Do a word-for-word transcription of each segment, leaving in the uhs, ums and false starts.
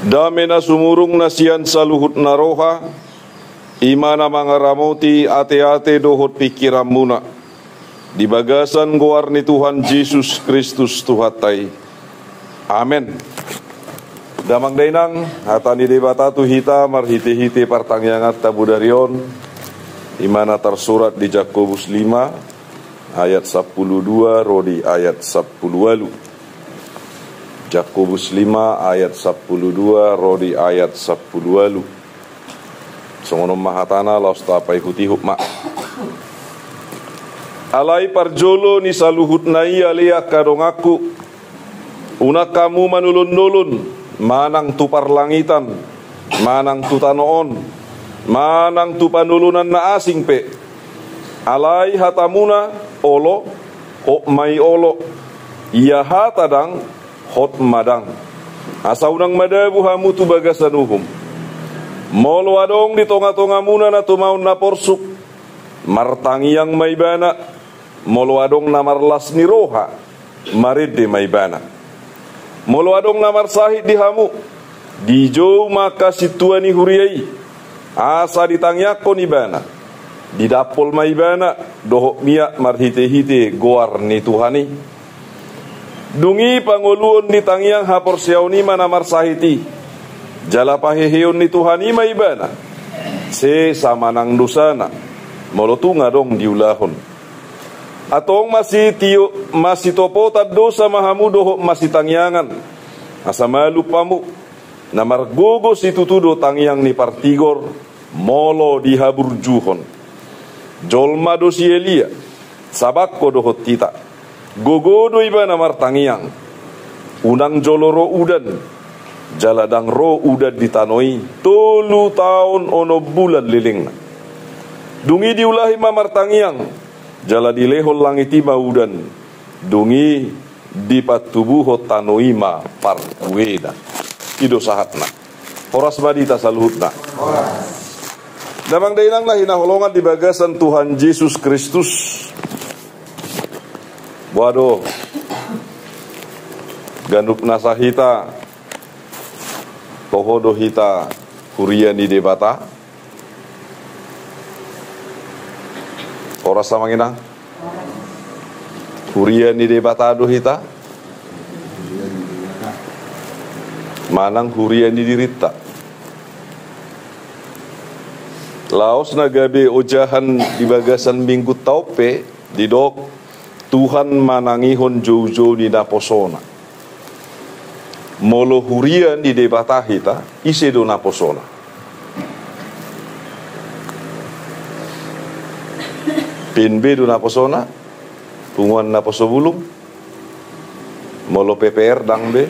Dame na sumurung na sian saluhut na roha, i ma na mangaramoti ateate dohot pingkiranmuna, di bagasan goar ni Tuhan Jesus Kristus Tuhanta i. Amen. Damang dainang, hata ni Debata tu hita marhitehite partangianganta bodari on, i ma na tarsurat di Jakobus lima ayat sampulu dua ro di ayat sampulu ualu. Jakobus lima ayat sampulu dua ro di ayat sampulu ualu. Songon on ma hatana, laos tapaihutihut ma. Alai parjolo ni saluhut na i ale angka donganku, unang hamu manolonnolon, manang tu parlangitan, manang tu tano on, manang tu panolonan na asing pe. Alai hatamuna, olo, hot ma i olo. Ia hata ndang, hot ma ndang. Asa unang madabu hamu tu bagasan uhum. Molo adong di tongatongamuna na tumaon na porsuk, martangiang ma ibana. Molo adong na marlas ni roha, marende ma ibana. Molo adong na marsahit di hamu, dijou ma angka sintua ni huria i, asa ditangiangkon ibana. Didampol ma ibana dohot miak marhitehite goar ni Tuhan i. Dung i pangoluon ni tangiang haporseaon i ma na marsahit i, jala paheheon ni Tuhan i ma ibana, sesa manang dosana, molo tung adong diulahon. Antong masitio-, masitopotan dosa ma hamu dohot masitangiangan, asa malum hamu. Na margogo situtu do tangiang ni partigor, molo dihaburjuhon. Jolma do si Elia, sabangko dohot hita. Gogo do ibana martangiang. Unang jolo ro udan, jala ndang ro udan di tano i, tolu taon onom bulan lelengna. Dung i diulahi ma martangiang, jala dilehon langit i ma udan. Dung i dipatubuhon tano i ma parbuena. I do sahatna. Horas ma di hita saluhutna. Damang dainang na hinaholongan di bagasan Tuhan Jesus Kristus. Boha do, ganup nasa hita, toho do hita huria ni Debata. Horas ma, Amang Inang. Huria ni Debata do hita. Manang huria ni dirinta. Laos na gabe ojahan di bagasan minggunta on pe, didok, Tuhan manangihon joujou ni naposona. Molo huria ni Debata hita, ise do naposona? P N B do naposona, Punguan Naposo Bulung. Molo P P R ndang be.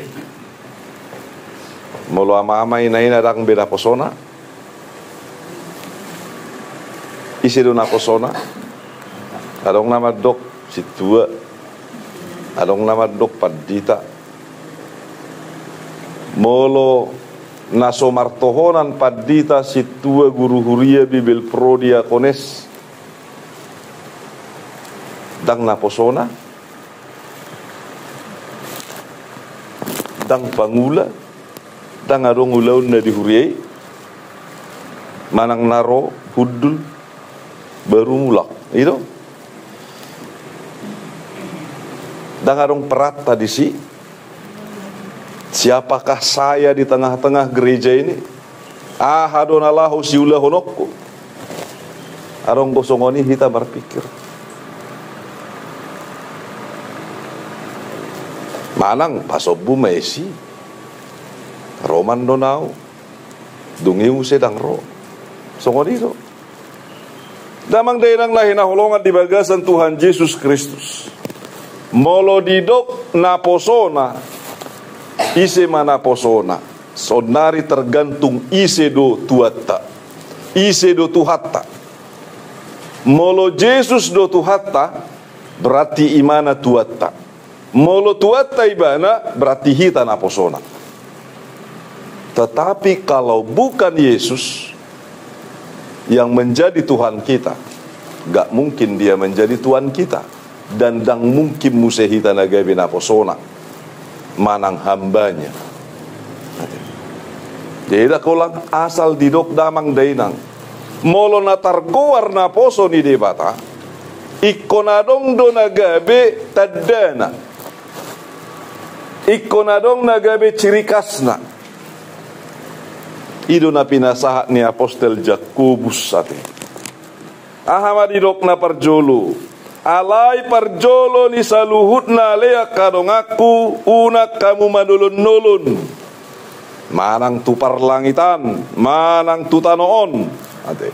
Molo ama-ama ina-ina ndang be naposona. Ise do naposona? Adong na mandok sintua, adong na mandok pandita. Molo na so martohonan pandita, sintua, guru huria, Bibelvrouw, diakones, ndang naposona. Ndang pangula, ndang adong ulaonna di huria i, manang na ro hundul baru mulak, i do. Ndang adong peranta disi. Siapakah saya di tengah-tengah gereja ini? Aha do na laho siulahononku? Adong do songon i hita marpikir. Manang pasombu ma i si Roman do nau. Dung i muse ndang ro. Songon i do. Damang dainang na hinaholongan di bagasan Tuhan Jesus Kristus. Molo didok naposona, ise ma naposona? Saonari tergantung ise do tuanta, ise do Tuhanta. Molo Jesus do Tuhanta, berarti i ma na tuanta. Molo tuanta ibana, berarti hita naposona. Tetapi kalau bukan Yesus yang menjadi Tuhan kita, gak mungkin dia menjadi Tuhan kita. Dan ndang mungkin muse hita na gabe naposona manang hambanya. Jadi ndang holan asal didok damang dainang. Molo na targoar naposo ni Debata, ingkon adong do na gabe tandana. Ingkon adong na gabe ciri khasna. I do na pinasahat ni apostel Jakobus ate. Aha ma didokna parjolo? Alai parjolo ni saluhut na lean angka donganku, unang hamu manolon-nolon. Manang tu parlangitan, manang tu tano on. Ate.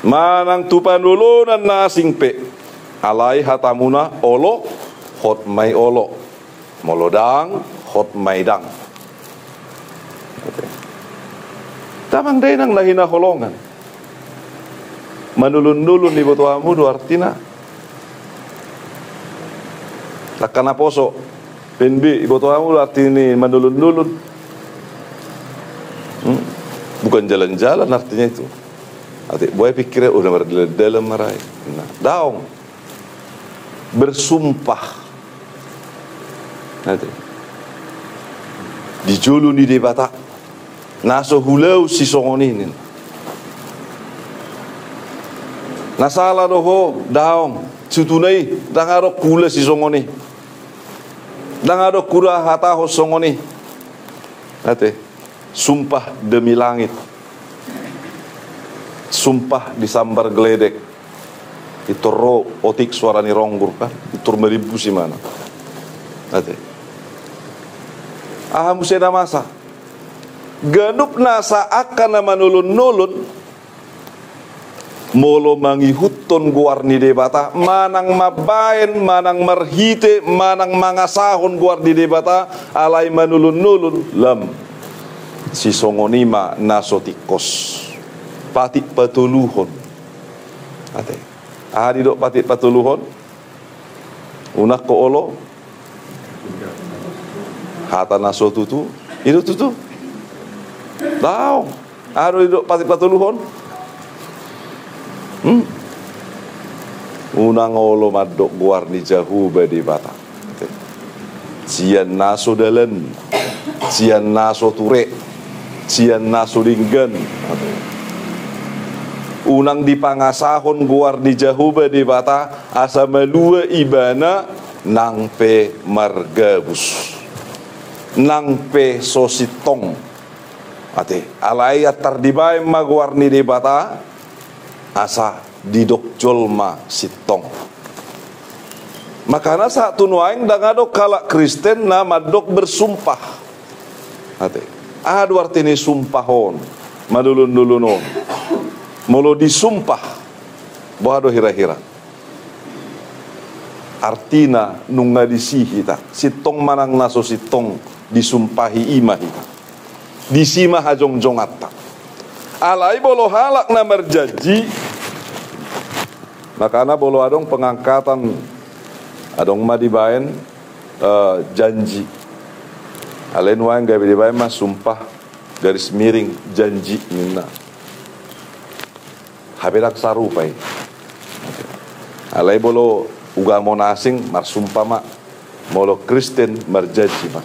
Manang tu panolonan na asing pe. Alai hatamuna olo, hot ma i olo. Molo ndang, hot ma i ndang. Damang dainang na hinaholongan. Manolon-nolon iboto hamu do artina. Angka naposo, P N B, iboto hamu do arti ni manolon-nolon. Hmm? Bukan jalan-jalan artinya itu. Ate, buat pikirnya udah berdalam-dalam marai. Nah, daong. Bersumpah. Ate. Di jolo ni Debata. Na so huula sisongon i ninna. Na sala do ho, daong. Situtu na i, ndang adong huula sisongon i. Ndang adong huhatahon songon i. Ate. Sumpah demi langit. Sumpah disambar geledek. Pintor ro otik suara ni ronggur kan. Pintor marimbusi mana. Ate. Aha muse na masa. Ganup nasa angka na manolon-nolon. Molo mangihuthon goar ni Debata, manang mambaen, manang marhite, manang mangasahon goar ni Debata, alai manolon-nolon, lam. Sisongon i ma na so tingkos. Patik patoluhon. Ate. Aha didok patik patoluhon? Unang ho olo. Hata na so tutu. I do tutu. Daong. Aha do didok patik patoluhon? Hmm? Unang olo mandok goar ni Jahowa Debata. Sian na so dalan, sian na so ture, sian na so denggan. Unang dipangasahon goar ni Jahowa Debata, asa malua ibana nang pe margabus. Nang pe so sintong. Ate, alai antar dibaen ma goar ni Debata, asa didok jolma sintong. Makana sahat tu nuaeng ndang adong halak Kristen na mandok bersumpah. Ate. Aha do arti ni sumpah on? Manolon-nolon on. Molo disumpah. Boha do hira-hira. Artina nunga disi hita. Sintong manang na so sintong disumpahi i ma hita. Disi ma hajongjonganta. Alai molo halak na marjanji, makana molo adong pengangkatan, adong ma dibaen, eh, janji. Alai nuaeng gabe dibaen ma sumpah garis miring janji ninna. Hape ndang sarupa i. Alai molo ugamo na asing marsumpah ma. Molo Kristen marjanji ma.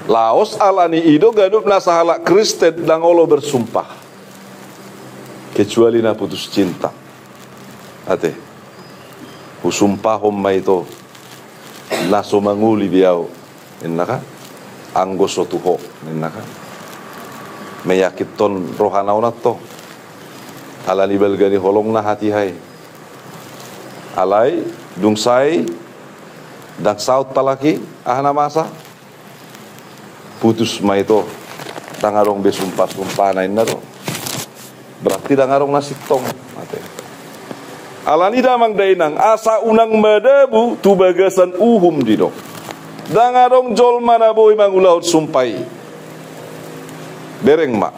Laos ala ni i do ganup nasa halak Kristen ndang olo bersumpah. Kecuali na putus cinta. Ate. Husumpahon ma ito. Na so mangoli be ahu. Ninna kan? Anggo so tu ho. Ninna kan? Meyakinhon rohana on antong. Ala ni balga ni holongna hatiha i. Alai, dung sae, ndang saut halak i, aha na masa? Putus ma ito, ndang adong be sumpah-sumpahna ninna do. Berarti ndang adong na sintong, ate. Ala ni i damang dainang, asa unang madabu tu bagasan uhum didok. Ndang adong jolma na boi mangulahon sumpah i. Bereng ma.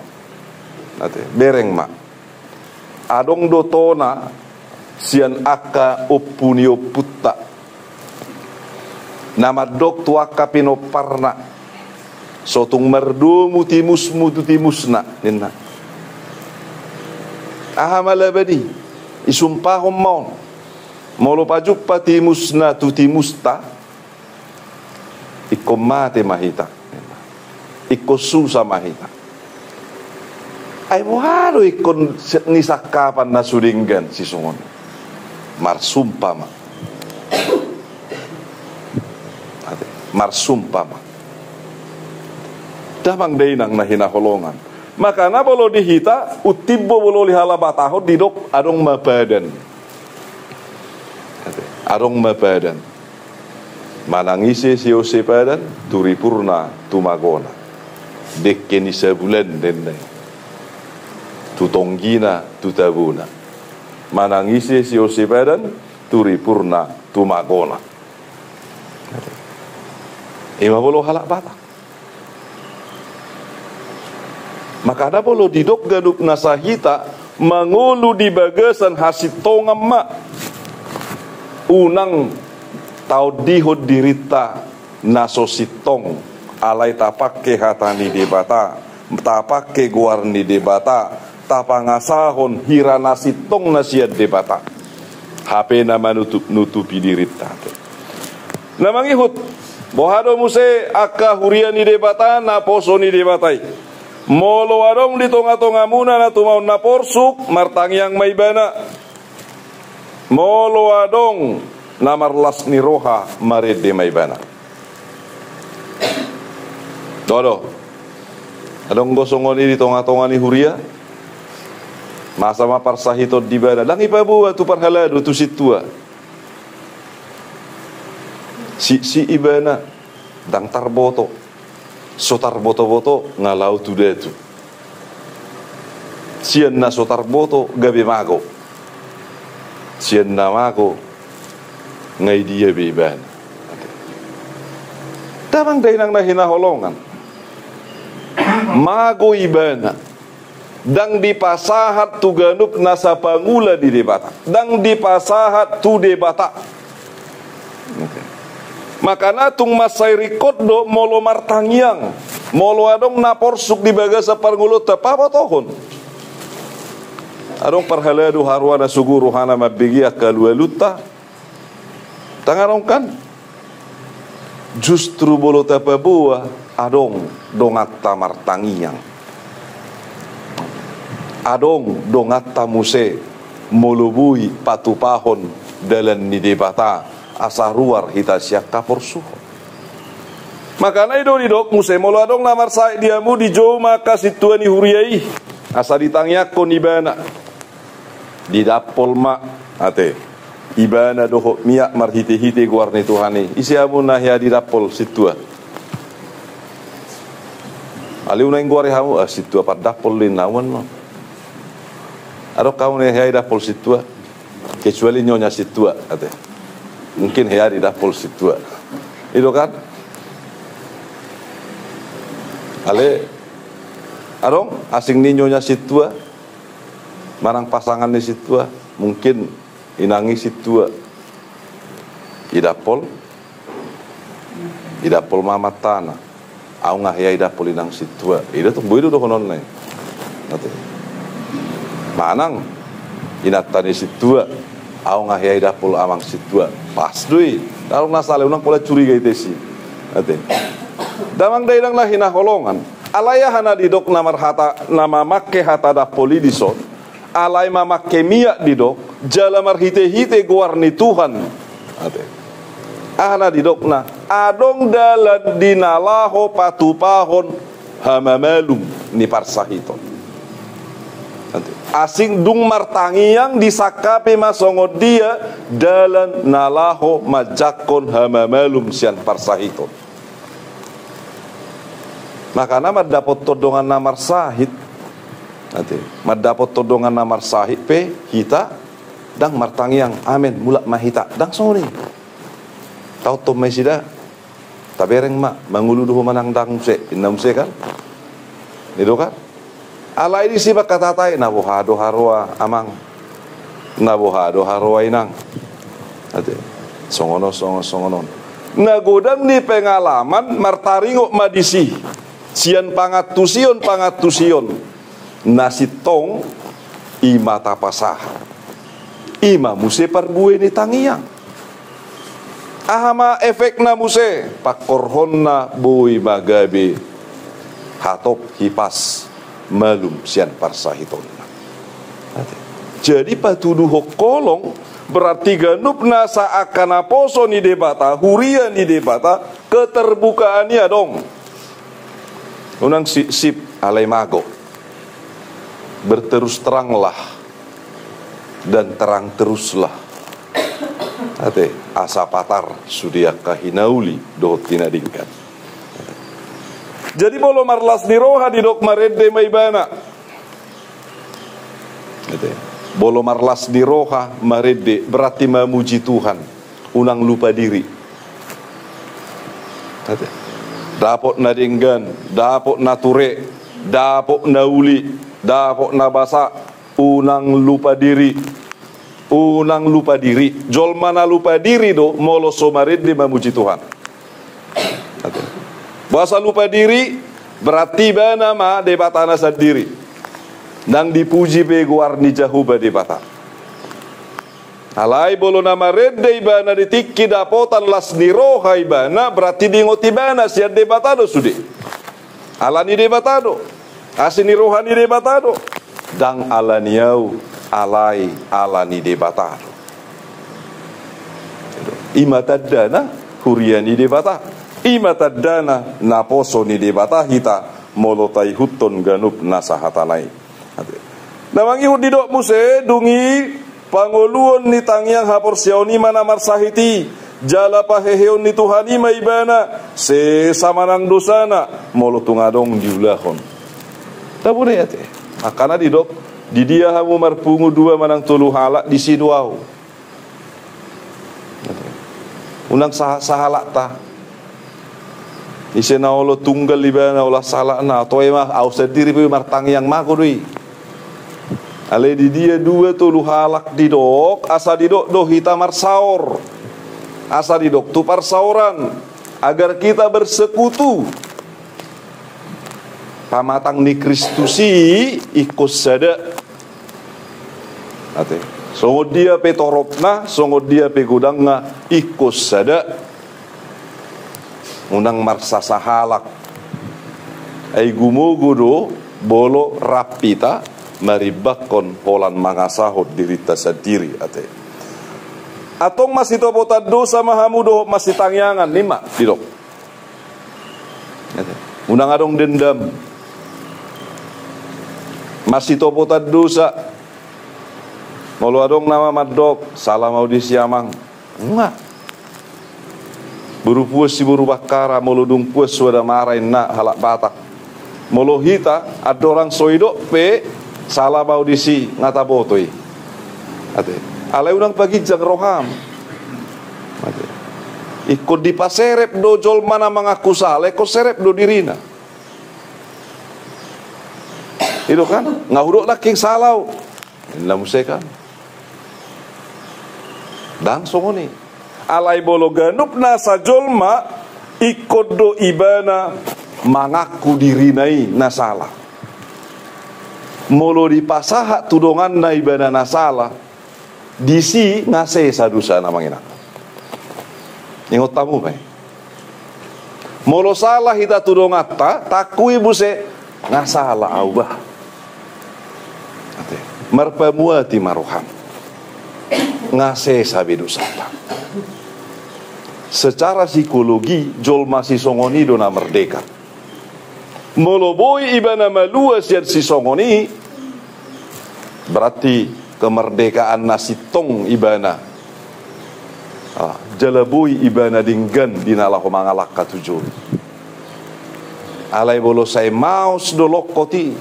Ate, bereng ma. Adong do tona sian angka ompu ni ompunta na mandok tu angka pinomparna, so tung mardomu timusmu tu timusna, ninna. Aha ma laban i? Isumpahon ma on. Molo pajumpang timusna tu timusta, ingkon mate ma hita. Ingkon susa ma hita. Ai boha do ingkon se-, ni sangkapan na so denggan sisongon i? Marsumpa ma. Ate, marsumpa ma. Damang dainang na hinaholongan. Makana molo di hita, untimbo molo di halak Batak on didok adong ma padan. Ate, adong ma padan. Manang ise siose padan, tu ripurna, tu magona. Dengke ni Sabulan ninna i. Tu tonggina, tu tabona. Manang ise siose padan, tu ripurna, tu magona. Ima molo halak Batak. Makana molo didok ganup nasa hita mangolu di bagasan hasintongan ma. Unang taondihon dirinta na so sintong, alai tapangke hata ni Debata, tapangke goar ni Debata, tapangasahon hira na sintong na sian Debata. Hape na manutup-nutupi dirinta. Na mangihut, boha do muse angka huria ni Debata, naposo ni Debata i? Molo adong di tonga-tongamuna na tumaon na porsuk, martangiang ma ibana. Molo adong na marlas ni roha, marende ma ibana. Dodo. Adong do songon i di tonga-tonga ni huria? Masa ma parsahiton di ibana? Ndang ipaboa tu parhalado, tu sintua. Si, si ibana, ndang tarboto. So tarboto-boto nga laho tu datu. Sian na so tarboto gabe mago. Sian na mago nga idia be ibana. Damang dainang na hinaholongan. Mago ibana. Ndang dipasahat tu ganup nasa pangula ni Debata. Ndang dipasahat tu Debata. Oke. Makana tung mansai ringkot do molo martangiang, molo adong na porsuk di bagasan parngoluonta, pabotohon. Adong parhalado haroa na sogo rohana mambege angka alualunta. Ndang adong kan? Justru molo tapaboa adong donganta martangiang. Adong donganta muse molo boi patupahon dalan ni Debata asa ruar hita sian haporsuhon. Makana i do didok muse molo adong na marsahit di hamu, dijou ma angka sintua ni huria i asa ditangiangkon ibana. Didampol ma, ate, ibana dohot miak marhite-hite goar ni Tuhan i. Ise hamu na hea didampol sintua? Alai unang goari hamu, ah, sintua pandampol do i, naung on. Adong hamu na hea didampol sintua? Kecuali nyonya sintua, ate. Mungkin hea didampol sintua. I do kan? Alai adong asing ni nyonya sintua? Manang pasangan ni sintua, mungkin inang ni sintua. Idampol, idampol ma amantana. Au nga hea idampol inang sintua. I do tong, boi do dohononna i. Ate. Manang inanta ni sintua. Au nga hea idampol amang sintua. Pas do i. Ndang adong na sala, unang pola curiga ita disi. Ate. Damang dainang na hinaholongan. Alai aha na didok na marhata, na mamangke hata dampol i dison? Alai mamangke miak didok, jala marhite-hite goar ni Tuhan. Ate. Aha na didokna? Adong dalan di na laho patupahon hamamalum ni parsahiton. Ate. Asing dung martangiang disangkapi ma songon dia dalan na laho manjangkon hamamalum sian parsahiton. Makana mandapothon dongan na marsahit. Ate, mandapothon dongan na marsahit pe hita ndang martangiang, amen, mulak ma hita. Ndang songon i. Taonhon ma nasida. Tabereng ma, mangolu do ho manang ndang muse, inna muse kan? I do kan? Alai disi mangkatahon i, na boha do haroa amang, na boha do haroa inang. Ate. Songon on, songon, songon on. Na godang ni pengalaman martaringot ma disi. Sian pangantusion, pangantusion. Na sintong i ma tapasahat. I ma muse parbue ni tangiang. Aha ma efekna muse? Pangkorhonna boi ma gabe hatop hipas malum sian parsahitonna. Jadi patuduhon holong, berarti ganup nasa angka naposo ni Debata, huria ni Debata, keterbukaan i adong. Unang sipsip, alai mago. Berterus teranglah dan terang teruslah. Ate, asa patar sude angka hinauli dohot hinadenggan. Jadi molo marlas ni roha didok marende ma ibana. Ate, molo marlas ni roha marende berarti mamuji Tuhan. Unang lupa diri. Ate, dapot na denggan, dapot na ture, dapot na uli, dapot na basa, unang lupa diri. Unang lupa diri. Jolma na lupa diri do molo so marende mamuji Tuhan. Ate. Boasa lupa diri? Berarti ibana ma debatana sandiri. Ndang dipuji be goar ni Jahowa Debata. Alai molo na marende ibana di tingki dapotan las ni roha ibana, berarti diingot ibana sian Debata do sude. Ala ni Debata do. Asi ni roha ni Debata do. Ndang ala ni au, alai ala ni Debata do. I ma tandana huria ni Debata. I ma tandana naposo ni Debata hita molo taihuthon ganup nasa hatana i. Na mangihut didok muse, dung i pangoluon ni tangiang haporseaon i ma na marsahit i, jala paheheon ni Tuhan i ma ibana, sesa ma nang dosana, molo tung adong diulahon. Tabo do i ate. Angkana didok, di dia hamu marpungu dua manang tolu halak, disi do au. Unang sa-, sahalakta. Ise na olo tunggal ibana olah sahalakna, toe ma au sandiri pe martangiang mago do i. Alai di dia dua tolu halak didok, asa didok do hita marsaor. Asa didok tu parsaoran, agar kita bersekutu. Pamatang ni Kristus i ingkon sada. Ate. Songon dia pe toropna, songon dia pe godangna, ingkon sada. Unang marsasahalak. Ai gumogo do molo rap hita marimbangkon holan mangasahon dirinta sandiri, ate. Antong masitopotan dosa ma hamu dohot masitangiangan, ninna didok. Unang adong dendam. Masitopotan dosa. Molo adong nama mandok, sala ma au disi amang. Nga. Boru puas si boru bangkara, molo dung puas suada mara, ninna halak Batak. Molo hita, andorang so didok pe, sala ma au disi, nga taboto i. Ate. Alai unang paginjang roham. Ate. Ingkon dipaserep do jolma na mangaku sala, ingkon serep do dirina. I do kan? Nga hudok nangkin sala au. Ninna muse kan. Ndang songon i. Alai molo ganup nasa jolma, ingkon do ibana mangaku dirina i na sala. Molo dipasahat tu donganna ibana na sala, disi nga sesa dosana, amang inang. Ingot hamu ma i. Molo sala hita tu donganta, taakui muse, nga sala au bah. Ate, marpamuati ma roham. Nga sesa be dosanta. Secara psikologi, jolma sisongon i do na merdeka. Molo boi ibana malua sian sisongon i, berarti kemerdekaan na sintong ibana. Ah, jala boi ibana denggan di na laho mangalangka tu jolo. Alai molo sai maos do longkot i,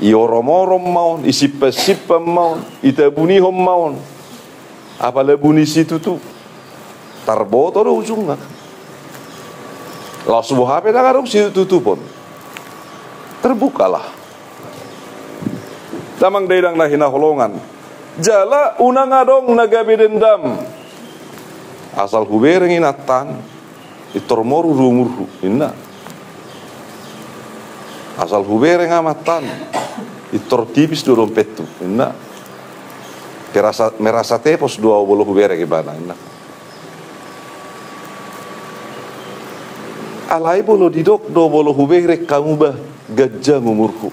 iorom-orom ma on, isimpan-simpan ma on, itabunihon ma on. Apala buni situtu. Tarboto do ujungna. Laos boha pe ndang adong situtupon. Terbukalah. Damang dainang na hinaholongan. Jala unang adong na gabe dendam. Asal hubereng inantan. Pintor moru do umurhu, ninna. Asal hubereng amantan, pintor tipis do dompethu, ninna. Merasa, merasa tepos do au molo hubereng ibana, ninna. Alai molo didok do, molo hubereng hamu bah ganjang umurhu,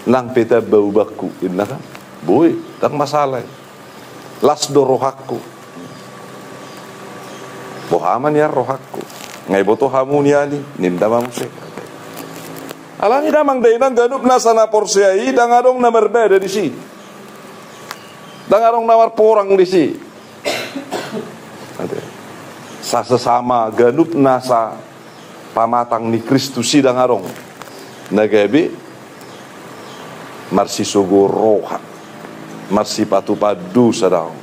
nang pe tamba ubanku, inna kan? Boi, ndang masalah i. Las do rohangku. Boha ma nian rohangku? Nga iboto hamu nian i, ninna ma muse. Alani damang dainang, ganup nasa na porsea i ndang adong na marbada disi. Ndang adong na marporang disi. Ate. Sasama ganup nasa pamatang ni Kristus i ndang adong na gabe marsisogo roha, marsipatupa dosa, daong.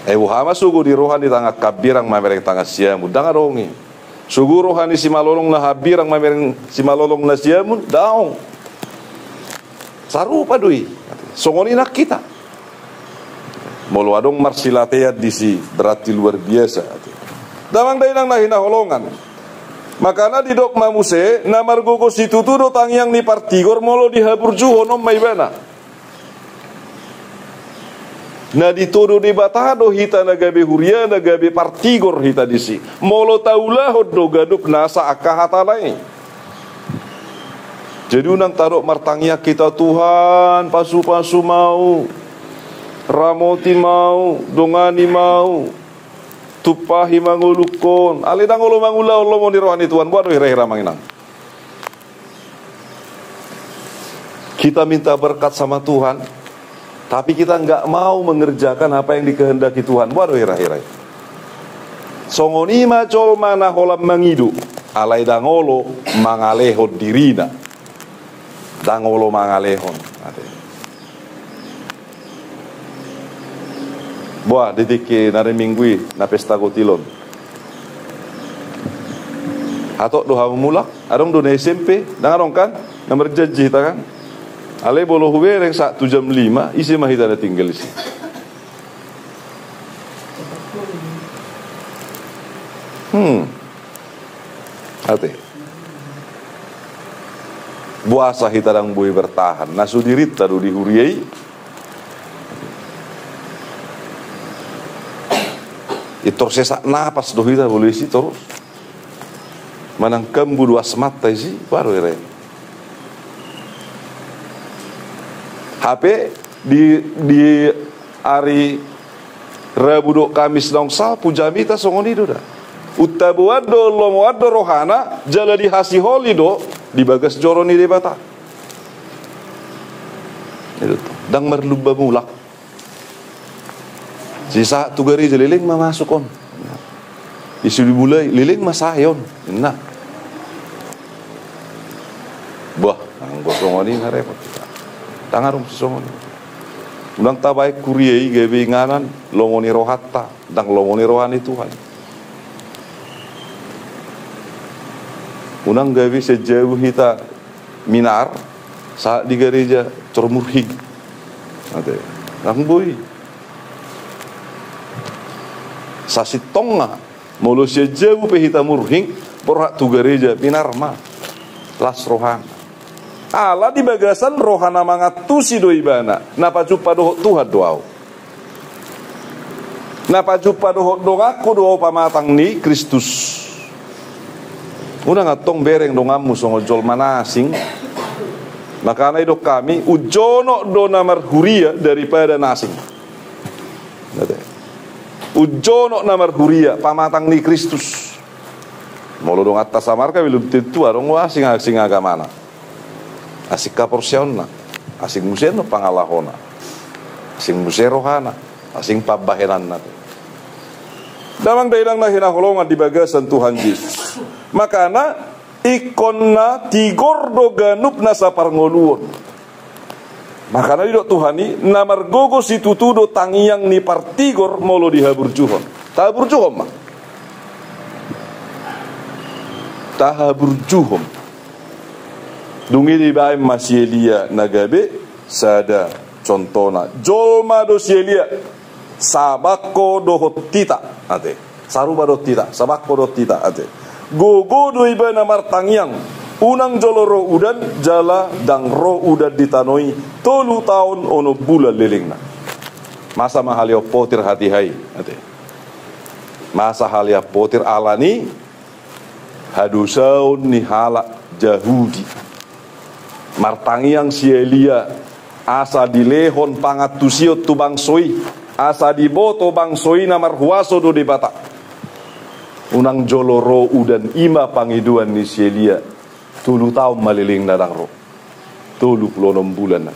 Ai boha ma sogo ni roha ni tangan hambirang mamereng tangan siamun? Ndang adong i. Sogo roha ni simalolong na hambirang mamereng simalolong na siamun? Daong. Sarupa do i. Songon i nang hita. Molo adong marsilatean disi, berarti luar biasa. Damang dainang na hinaholongan. Makana didok ma muse, na margogo situtu do tangiang ni partigor molo dihaburjuhon, on ma ibana. Na ditodo Debata do hita na gabe huria, na gabe partigor hita disi, molo taulahon do ganup nasa angka hatana i. Jadi unang tadok martangiang hita, Tuhan, pasupasu ma ahu, ramoti ma ahu, dongani ma ahu, tumpahi ma ngolungkon. Alai ndang olo mangulahon lomo ni roha ni Tuhan. Boha do hira-hira, amang inang? Kita minta berkat sama Tuhan, tapi kita nggak mau mengerjakan apa yang dikehendaki Tuhan. Boha do hira-hira i? Songon i ma jolma na holan mangido, alai ndang olo mangalehon dirina. Ndang olo mangalehon. Ate. Boha di tingki na ari Minggu i, na pesta gotil on? Hatop do hamu mulak? Adong do na S M P? Ndang adong kan? Na marjanji hita kan? Alai molo hubereng sahat tu jam lima, ise ma hita na tinggal disi? Hmm. Ate. Boasa hita ndang boi bertahan? Na so dirinta do di huria i. Intor sesak napas do hita molo disi torus. Manang kambuh do asmanta disi, boha do hira i? Hape di, di ari Rabu dohot Kamis naung salpu jamita songon i do da. Untaboan do, unlomoan do rohana, jala dihasiholi do di bagas joro ni Debata. Ndang marlumba mulak. Sahat tu gareja, leleng ma masuk on. Ise dimulai, leleng ma sae on, ninna. Bah, anggo songon i nga repot hita. Ndang adong sisongon i. Unang tabaen huria i gabe inganan lomo ni rohanta, ndang lomo ni roha ni Tuhan. Unang gabe sian jabu hita minar, sahat di gareja tor murhing. Ate, ndang boi. Sasintongna, molo sian jabu pe hita murhing, borhat tu gareja minar ma. Las rohana. Ala di bagasan roha na mangantusi do ibana, na pajumpa dohot Tuhan do ahu. Na pajumpa dohot donganku do ahu pamatang ni Kristus. Unang antong bereng donganmu songon jolma na asing. Makana didok hami, unjonok do na marhuria daripada na asing. Unjonok na marhuria, pamatang ni Kristus. Molo donganta samarga, belum tentu adong asing-asing agamana. Asing haporseaonna, asing muse annon pangalahona, asing muse rohana, asing pambahenanna. Damang dainang na hinaholongan di bagasan Tuhan Jesus. Makana, ingkon na tigor do ganup nasa parngoluon. Makana didok Tuhan i, na margogo situtu do tangiang ni partigor molo dihaburjuhon. Tahaburjuhon ma. Tahaburjuhon. Dung i dibaen ma si Elia na gabe sada contohna. Jolma do si Elia, sabangko dohot hita, ate. Sarupa dohot hita, sabangko dohot hita, ate. Gogo do ibana martangiang, unang jolo ro udan, jala ndang ro udan di tano i, tolu taon onom bulan lelengna. Masa ma haleon potir hatiha i, ate. Masa haleon potir alani Hadosaon ni halak Jahudi. Martangiang si Elia, asa dilehon pangantusion tu bangso i, asa diboto bangso i na marhuaso do Debata. Unang jolo ro udan, i ma pangidoan ni si Elia. Tolu taon ma lelengna ndang ro. Tolu pulu onom bulan na.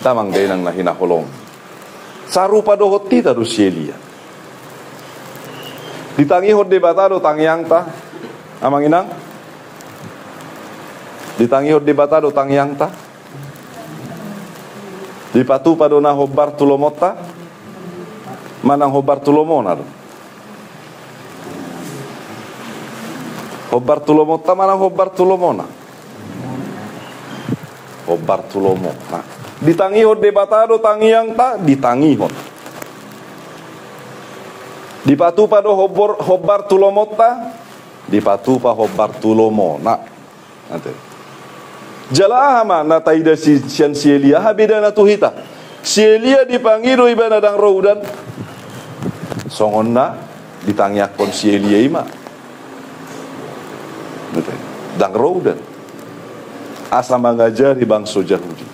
Damang dainang na hinaholongan. Sarupa dohot hita do si Elia. Ditangihon Debata do tangiangta, amang inang? Ditangihon Debata do tangiangta? Dipatupa do na hombar tu lomonta? Manang hombar tu lomona do? Hombar tu lomonta manang hombar tu lomona? Hombar tu lomona. Ditangihon Debata do tangiangta? Ditangihon. Dipatupa do hombor-, hombar tu lomonta? Dipatupa hombar tu lomona. Ate. Jala aha ma na taida si-, sian si Elia, aha bedana tu hita? Si Elia dipangido ibana ndang ro udan. Songon na ditangiangkon si Elia i ma. Ate. Ndang ro udan. Asa mangajari bangso Jahudi.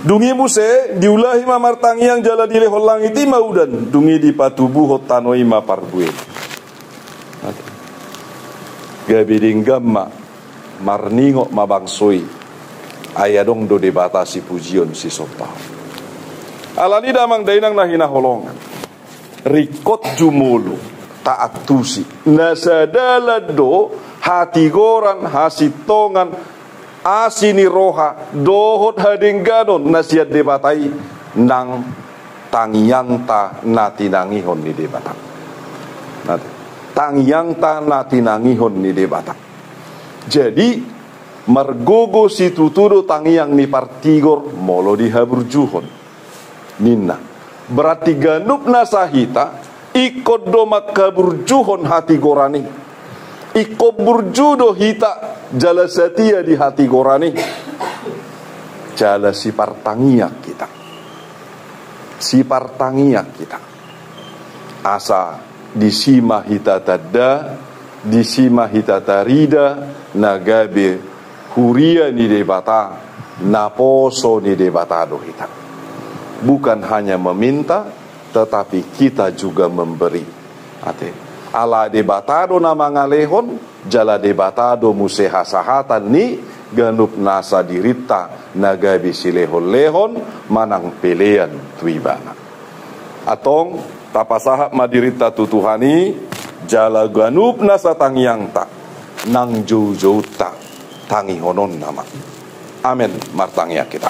Dung i muse, diulahi ma martangiang jala dilehon langit i ma udan, dung i dipatubuhon tano i ma parbue. Gabe denggan ma, marningot ma bangso i, ai adong do Debata sipujion sisompaon. Alani i damang dainang na hinaholongan, ringkot jumolo taantusi, na sadalan do hatigoran, hasintongan, asi ni roha dohot hadengganon na sian Debata i nang tangiangta na tinangihon ni Debata. Nah, tangiangta na tinangihon ni Debata. Jadi, margogo situtu do tangiang ni partigor molo dihaburjuhon. Ninna. Berarti ganup nasa hita ingkon do manghaburjuhon hatigoran i. Ingkon burju do hita jala satia di hatigoran i. Jala sipartangiang hita. Sipartangiang hita. Asa disi ma hita tanda, disi ma hita tarida, na gabe huria ni Debata, naposo ni Debata do hita. Bukan hanya meminta, tetapi kita juga memberi. Ate. Ala Debata do na mangalehon, jala Debata do muse hasahatan ni ganup nasa dirinta na gabe silehonlehon manang pelean tu Ibana. Antong, tapasahat ma dirinta tu Tuhan i, jala ganup nasa tangiangta, nang joujounta, tangihononna ma. Amen. Martangiang hita.